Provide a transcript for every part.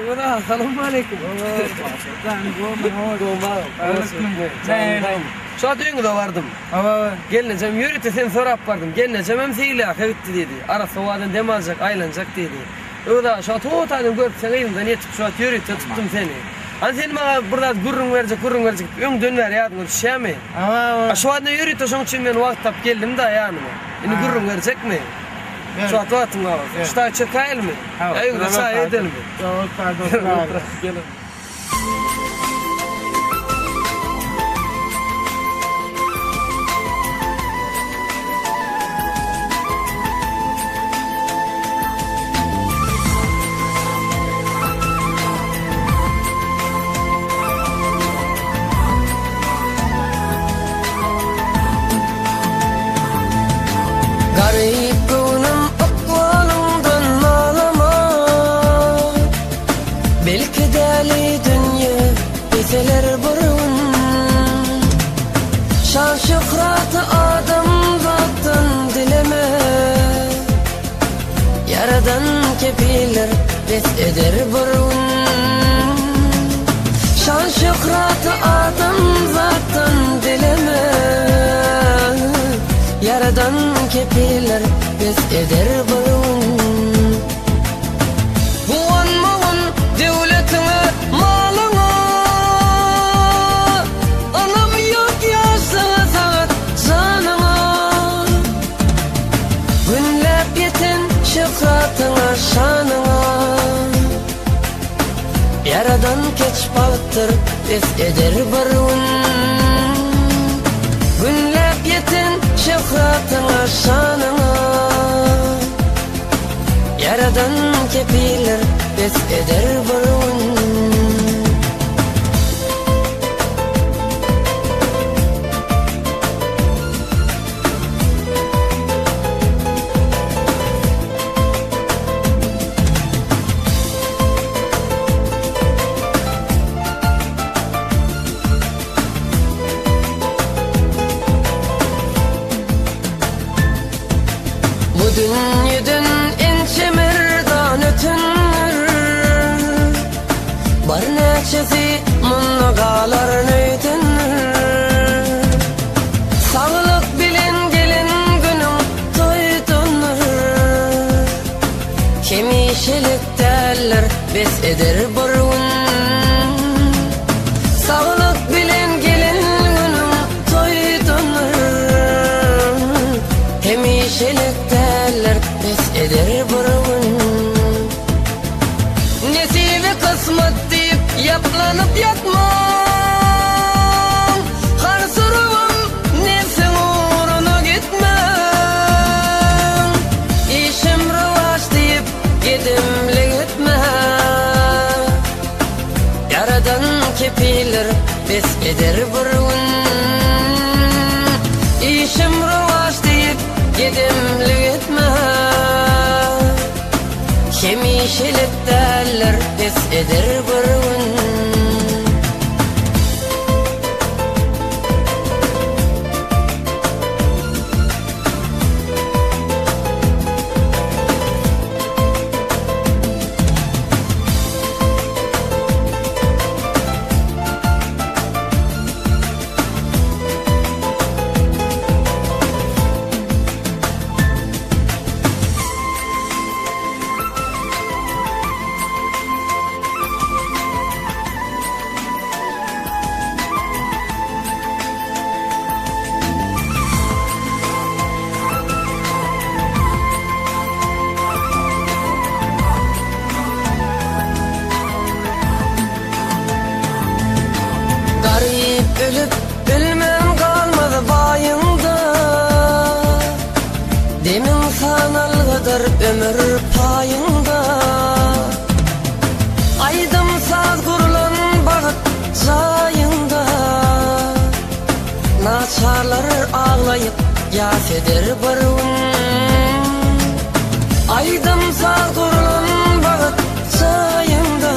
Öwez salowmaleýkim. Şu wagt öýüňize bardym. Gelnejem ýörite seni sorap bardym. Gelnejem hem seýilgähe gitdi diýdi. Arassa howadan dem aljak, aýlanjak diýdi. Öwez aga şu wagt o taýdan görüp seň yzyňdan ýetip şu wagt ýörite tutdum seni. Hany sen maňa bir zat gürrüň berjek, gürrüň berjek diýip öňden bäri ýadyňa düşýärmi? A şu wagt ine ýörite şoň üçin men wagt tapyp geldim-da ýanyma. Indi gürrüň berjekmi? Şu wagt wagtyň bar bolsa. Şu taýy çökäýelimi? Ýa öýüňde çaý edelimi? Ýok, taýda oturaýaly. Garyp göwnüm ykbalyňdan nalama Belki däli dünýe peseler bir gün Şan-şöhraty adamzatdan dileme Ýaradan kepiller bes eder bir gün Şan-şöhraty adamzatdan dileme Ýaradan kepiller bes eder bir gün Guwanmagyn döwletiňe, malyňa Ynam ýok ýaşlyga sagat janyňa Günläp ýeten şöhratyňa, şanyňa Ýaradan keç bagtdyr, bes eder bir gün. Günläp ýeten şöhratyňa, şanyňa Ýaradan kepildir, bes eder bir gün. Bu dünýeden ençe merdan ötendir Bar näçesi munda galar öýdendir Saglyk bilen gelen günüň toýdandyr Hemişelik däldir bes eder bir gün Saglyk bilen gelen günüň toýdandyr Hemişelik däldir bes eder bir gün Nesibe kysmat diýip ýaplanyp ýatmaň Har surubam nebsiň ugruna gitmäň Işim rowaç diýip gedimlik etmäň Ýaradan kepildir bes eder bir gün Işim rowaç diýip gedimlik etmäň Hemişelik däldir pes eder bir gün. Garyp ölüp bilmän galmaz baýyňda. Demiň sanalgydyr ömür paýyňda. Aýdym-saz gurlan bagt jaýyňda. Naçarlar aglaýyp ýas eder bir gün. Aýdym-saz gurlan bagt jaýyňda.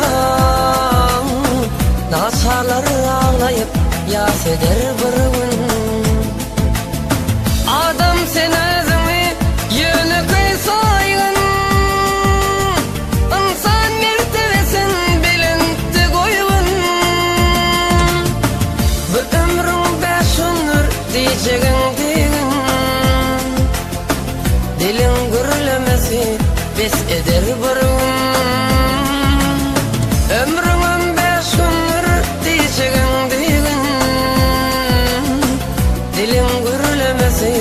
Naçarlar aglaýyp ýas eder bir gün. Adam sen özüňi ýönekeý saýgyn Ynsan mertebesin. diýjegiň diýgin. Diliň gürlemesi bes eder bir gün. Ömrüňem bäş gündür diýjegiň diýgin. Diliň gürlemesi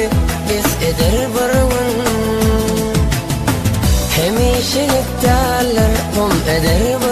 bes eder bir gün. Hemişelik däller gum eder bir gün.